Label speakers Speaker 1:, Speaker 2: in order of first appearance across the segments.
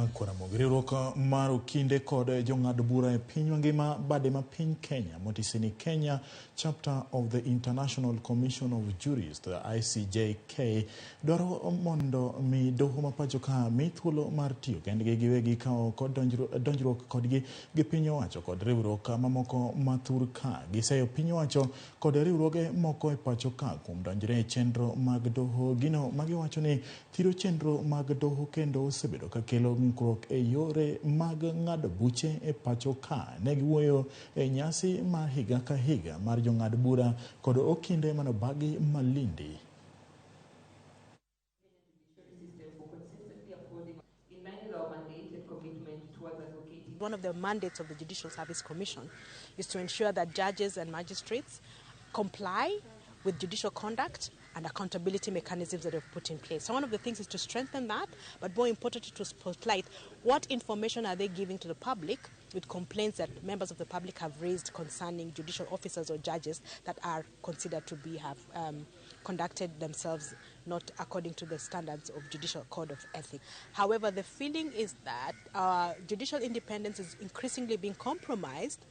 Speaker 1: Nyakwaramogi. Riwruok mar okinde kod jong'ad bura e piny mangima bade ma piny Kenya motisi ni Kenya Chapter of the International Commission of Jurists ICJK dwaro mondo mi doho ma pacho ka mi thuolo mar tiyo kendgi giwegi ka ok donjruok kodgi gi piny owacho kod riwruok mamoko ma thur ka. Giseyo piny owacho kod riwruoge moko e pacho ka kuom donjre e chenro mag doho gino magiwacho ni thiro chenro mag doho kendo osebedo ka kelo ng'ikruok e yore mag ng'ado buche e pacho ka. Ne giwuoyo e nyasi mar higa ka higa mar jong'ad bura kod okinde manobagi Malindi.
Speaker 2: One of the mandates of the Judicial Service Commission is to ensure that judges and magistrates comply with judicial conduct and accountability mechanisms that we've put in place. So one of the things is to strengthen that, but more importantly to spotlight what information are they giving to the public with complaints that members of the public have raised concerning judicial officers or judges that are considered to be have conducted themselves not according to the standards of judicial code of ethics. However, the feeling is that judicial independence is increasingly being compromised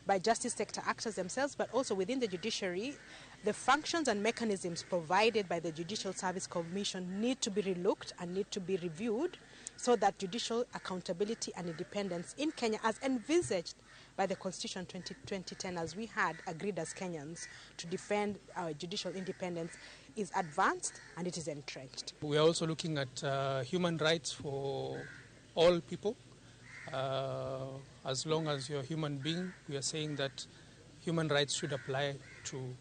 Speaker 2: by justice sector actors themselves, but also within the judiciary, the functions and mechanisms provided by the Judicial Service Commission need to be relooked and need to be reviewed so that judicial accountability and independence in Kenya, as envisaged by the Constitution 2010, as we had agreed as Kenyans to defend our judicial independence, is advanced and it is entrenched.
Speaker 3: We are also looking at human rights for all people. As long as you're a human being, we are saying that human rights should apply to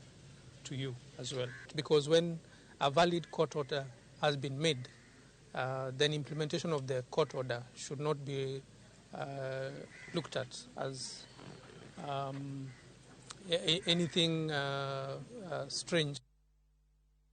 Speaker 3: you as well. Because when a valid court order has been made, then implementation of the court order should not be looked at as anything strange.